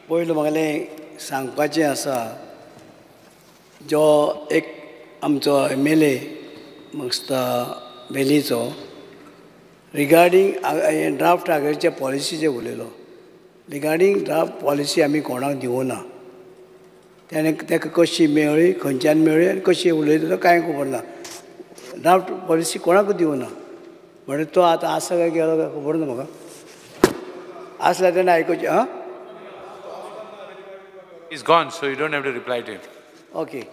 पयलू म्हागेलें सांगपाचें आसा जो एक आमचो एम एल ए म्हाका वेलीचो रिगार्डींग ड्राफ्ट आगरीच्या पॉलिसीचेर उलयलो. रिगार्डींग ड्राफ्ट पॉलिसी आमी कोणाक दिवना. तेणें ताका कशी मेळ्ळी, खंयच्यान मेळ्ळी आनी कशी उलयता तो कांय खबर ना. ड्राफ्ट पॉलिसी कोणाकूच दिवना. म्हणल्यार तो आतां आसा काय गेलो काय खबर ना म्हाका. आसल्यार तेणें आयकुचें. आं, He's gone, so you don't have to reply to him. Okay,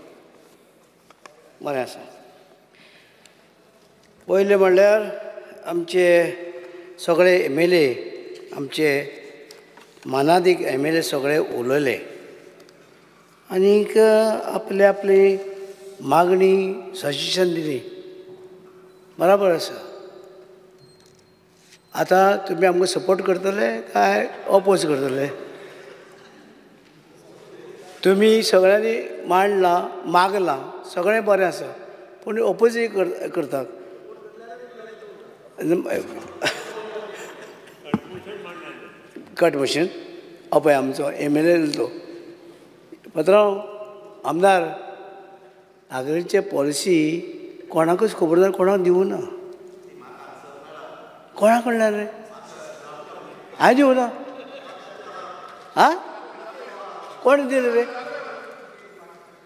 बरें आसा. पयलें म्हणल्यार आमचे सगळे एम एल ए, आमचे मानादीक एम एल ए सगळे उलयले आनीक आपली आपली मागणी सजेशन दिली. बराबर आसा. आतां तुमी आमकां सपोर्ट करतले काय ओपोज करतले? तुमी सगळ्यांनी मांडलां, मागलां, सगळें बरें आसा, पूण ओपोजीट करतात. कट मशीन पळय आमचो एम एल ए तो पत्रांव आमदार आगरीचे पॉलिसी कोणाकूच खबर ना, कोणाक दिवना. कोणा कडल्यान रे? हांवें दिवना. आं, कोण दिलें रे?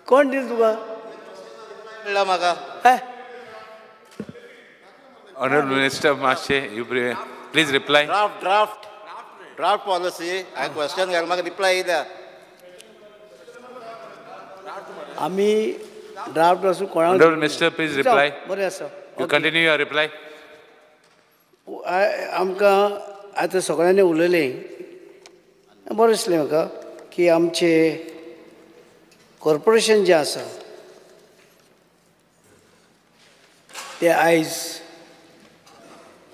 कोण दिलें तुका? म्हाका Honorable Minister Mashe, you please reply. Draft policy. I question घाल म्हाका रिप्लाय येयल्या. आमी ड्राफ्ट आसूं कोणाक. Honorable Minister, please reply. बरें आसा. You continue your reply. आमकां आतां सगळ्यांनी उलयलें, बरें दिसलें म्हाका की आमचें कॉर्पोरेशन जें आसा तें आयज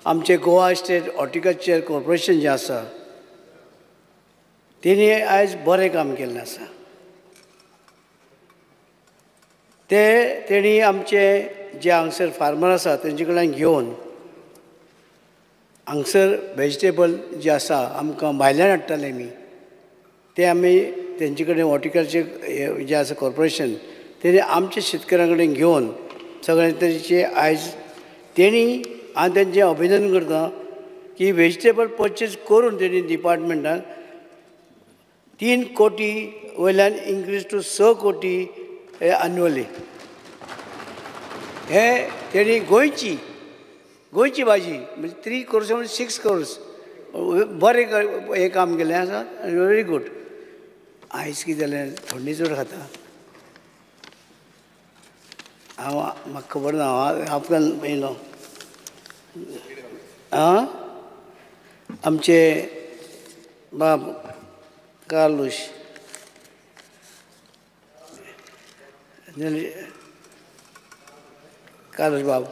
आमचें गोवा स्टेट हॉर्टिकल्चर कॉर्पोरेशन जें आसा तेणी आयज बरें काम केल्लें आसा. ते तेणी आमचे जे हांगसर फार्मर आसा तेंचे कडल्यान घेवन हांगसर वेजिटेबल जे आसा आमकां भायल्यान हाडटाले आमी, ते आमी तेंचे कडेन हॉर्टिकल्चर जें आसा कॉर्पोरेशन तेणी आमच्या शेतकऱ्यां कडेन घेवन सगळें तेंचे आयज तेणी हांव तेंचें अभिनंदन करता की वेजिटेबल पर्चेज करून तेणी डिपार्टमेंटान 3 कोटी वयल्यान इन्क्रीज टू 6 कोटी एनुअली. हे तेणी गोंयची गोंयची भाजी म्हणजे 3 crores म्हणजे 6 crores बरें हें काम केलें आसा. Very good. आयज कितें जालें, थंडी चड खाता. हांव म्हाका खबर ना, हांव आपल्यान येयलो. आं, आमचे बाब कार्लूश कार्लूश बाब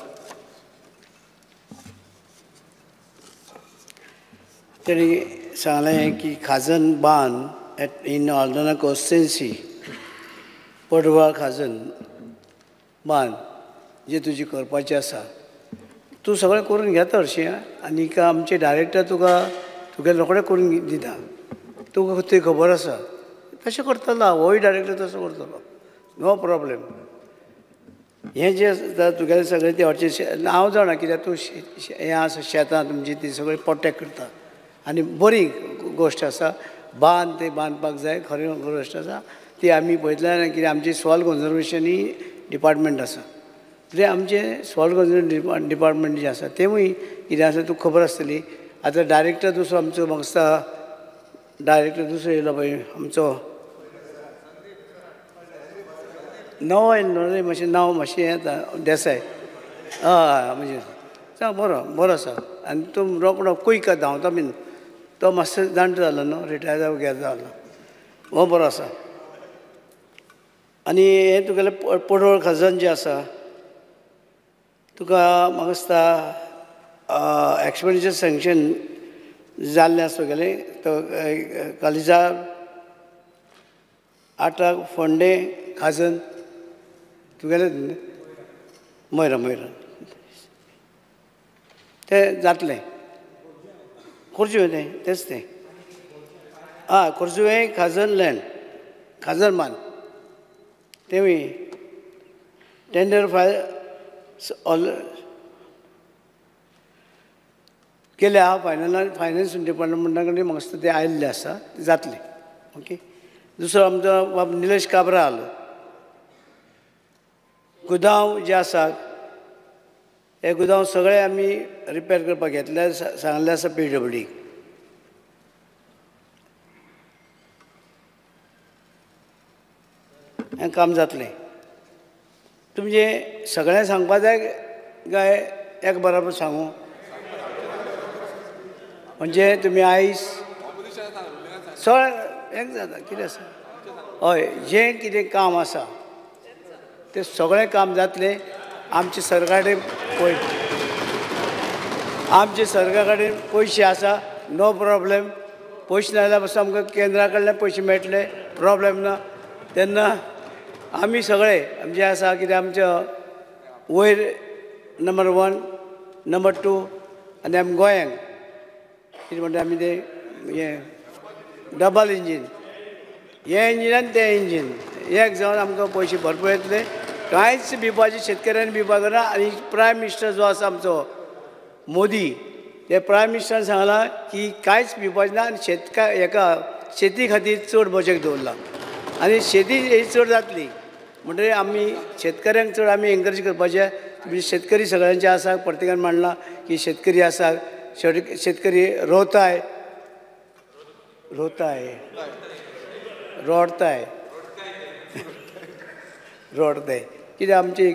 तेणी सांगलें की खाजन बांद एट इन ऑल्डना कॉन्स्टिट्युएन्सी पडवाळ खाजन बांद जे तुजी करपाचें आसा तूं सगळें करून घेता हरशीं, आनीक आमचे डायरेक्टर तुका तुगेलें रोखडें करून दिता, तुका थंय खबर आसा. तशें करतलो होय डायरेक्टर तसो करतलो, नो प्रॉब्लेम. हें जें आसा तुगेलें सगळें तें हरशीं हांव जाणा कित्याक तूं हें आसा शेतां तुमची ती सगळीं प्रोटेक्ट करता आनी बरी गोश्ट आसा. बांद ते बांदपाक जाय, खरी गोश्ट आसा ती आमी पळयतल्यान कित्याक आमची सॉयल कन्जर्वेशन ही डिपार्टमेंट आसा. तें आमचें सॉयल कन्जर्वेशन डिपार्टमेंट जें आसा तेंवूय कितें आसा तुका खबर आसतली. आतां डायरेक्टर दुसरो आमचो म्हाका दिसता डायरेक्टर दुसरो येयलो पळय आमचो नवो येयलो न्हू रे, मातशें नांव मातशें हें येता देसाय. हय म्हणजे सांग बरो बरो आसा आनी तूं रोकडो क्वीक धांवता बीन, तो मातसो जाणटो जालो न्हू, रिटायर जावं गेलो जालो, हो बरो आसा. आनी हें तुगेलें पडवळ खाजन जें आसा तुका म्हाका दिसता एक्सपेंडिचर सँक्शन जाल्लें आसा तुगेलें तो कालिजार आटाक फोंडें खाजन तुगेलें मयरा मयरा तें जातलें करचें तें तेंच तें. आं खोर्जुवें खाजन लँड खाजन बांद तेवूय टेंडर फायल ऑल केले आहा फायनल फायनान्स डिपार्टमेंटा कडेन म्हाका ते आयिल्ले आसा ते जातले ओके. दुसरो आमचो बाब निलेश काब्राल गुदांव जे आसात हे गुदांव सगळे आमी रिपेर करपाक घेतले सांगले आसा पीडब्ल्यूडी. हें काम जातलें. तुमचें सगळें सांगपा जाय काय एक बराबर सांगू? म्हणजे तुमी आयज सगळें एक जाता कितें आसा हय जें कितें काम आसा तें सगळें काम जातलें. आमचे सरकार कडेन पय आमचे सरकार कडेन पयशे आसा नो प्रॉब्लेम. पयशे ना जाल्यार पासून आमकां केंद्रा कडल्यान पयशे मेळटले प्रॉब्लेम ना. तेन्ना आमी सगळे आमचे आसा कितें आमच्या वयर नंबर 1 नंबर 2 आनी आमी गोंयांक कितें म्हणटा आमी तें हें डबल इंजीन हें इंजीन आनी तें इंजीन एक जावन आमकां पयशे भरपूर येतले. कांयच भिवपाचें शेतकऱ्यांनी भिवपाक ना. आनी प्रायम मिनिस्टर जो आसा आमचो मोदी ते प्रायम मिनिस्टरान सांगलां की कांयच भिवपाचें ना आनी हेका शेती खातीर चड बजेट दवरलां आनी शेती ही चड जातली. म्हणटकीर आमी शेतकऱ्यांक चड आमी एनकरेज करपाचें. म्हणजे शेतकरी सगळ्यांचे आसा प्रत्येकान मांडलां की शेतकरी आसा शेतकरी रोताय रोताय रोडताय रोडताय कित्याक आमचे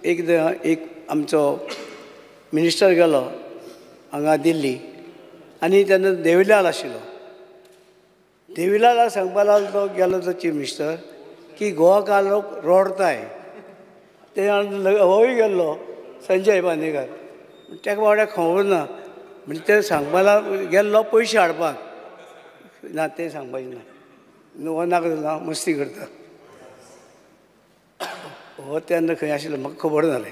एकदां एक आमचो मिनिस्टर गेलो हांगा दिल्ली आनी तेन्ना देवीलाल आशिल्लो. देवीलालाक सांगपा लागलो तो गेलो तो चीफ मिनिस्टर की गोवाकार लोक रोडताय. ते होय गेल्लो संजय बांदेकर ताका बाबड्याक खबर ना. म्हणजे ते सांगपा गेल्लो पयशे हाडपाक ना तें सांगपाचें ना हो नाका जालो मस्ती करता हो तेन्ना खंय आशिल्लो म्हाका खबर ना रे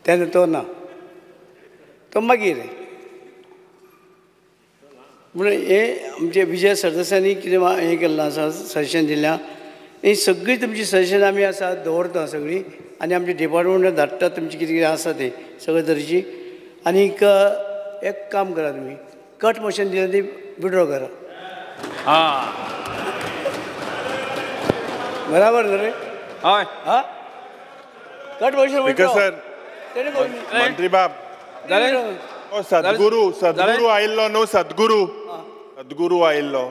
तेन्ना तो ना तो मागीर. म्हणून हें आमचे विजय सरदेसायांनी कितें हें केल्लें आसा सजेशन दिल्या ही सगळीं तुमची सजेशन आमी आसा दवरता सगळीं आनी आमच्या डिपार्टमेंटान धाडटा तुमचें कितें कितें आसा तें सगळें तरेची. आनीक एक काम करा तुमी कट मोशन दिलें ती विड्रॉ करा. आं बराबर न्हू रे? हय आं कट मोशन विड्रॉ सर मंत्री बाब सद्गुरू सद्गुरू आयिल्लो न्हू सद्गुरू सद्गुरू आयिल्लो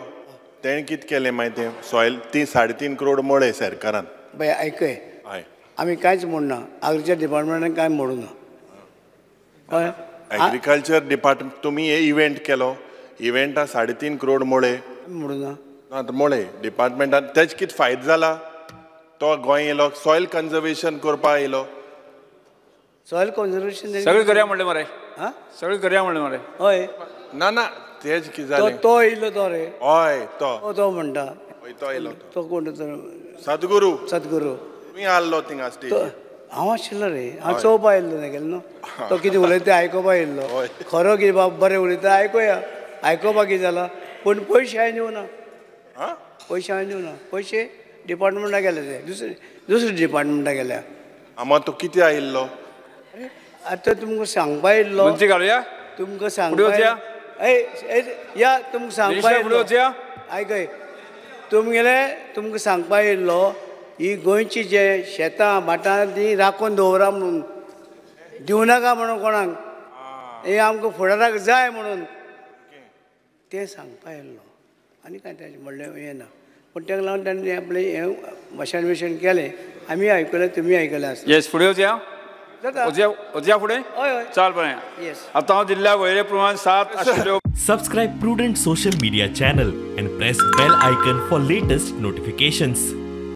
तेणें कितें केलें मागीर तें सॉयल ती 3.5 करोड मोडे सरकारान. बाय आयकय हय आमी कांयच म्हणना एग्रीकल्चर डिपार्टमेंटान कांय म्हणू ना. कळ्ळें? एग्रीकल्चर डिपार्टमेंट तुमी हे इव्हेंट केलो इव्हेंटा 3.5 करोड मोडे म्हणू ना ना मोडे डिपार्टमेंटान तेज कितें फायदो जाला? तो गोंय येयलो सॉयल कन्जर्वेशन करपाक येयलो. सॉयल कन्जर्वेशन सगळें करया म्हणलें मरे. आं सगळें करया म्हणलें मरे. हय ना ना तेज कितें जालें तो येयलो तो रे. हय तो तो म्हणटा हय तो येयलो तो कोण तो सद्गुरू सद्गुरू तुमी आहलो थिंगा स्टेजीर. हांव आशिल्लो रे हांव चोवपा येयल्लो तेगेलो न्हू तो कितें उलयता तें आयकोपा येयल्लो. खरो कितें बाब बरें उलयता आयकोया आयकोपा कितें जालां पूण पयशे हांवें दिवना पयशे हांवें दिवना पयशे डिपार्टमेंटा गेले ते दुसरे दुसरे डिपार्टमेंटा गेल्या. आमा तो कितें आयिल्लो आतां तुमकां सांगपा येयल्लो. मंत्री घालुया तुमकां सांगपा या तुमकां सांगपा येयल्लो आयकय तुमगेले तुमकां सांगपा येयल्लो ही गोंयची जे शेतां भाटां ती राखून दवरा म्हणून दिवं नाका म्हणून कोणाक हें आमकां फुडाराक जाय म्हणून तें सांगपा येयल्लो. आनी कांय तेजें म्हणलें हें ना पूण ताका लागून ताणें आपलें हें भाशण बिशण केलें आमी आयकलें तुमी आयकलें आसतलें. येस फुडें वचया वचया फुडें. हय हय चाल बरें. येस आतां हांव दिल्ल्या वळेरे प्रमाण 7 आशिल्ल्यो. Subscribe Prudent Social Media channel and press bell icon for latest notifications.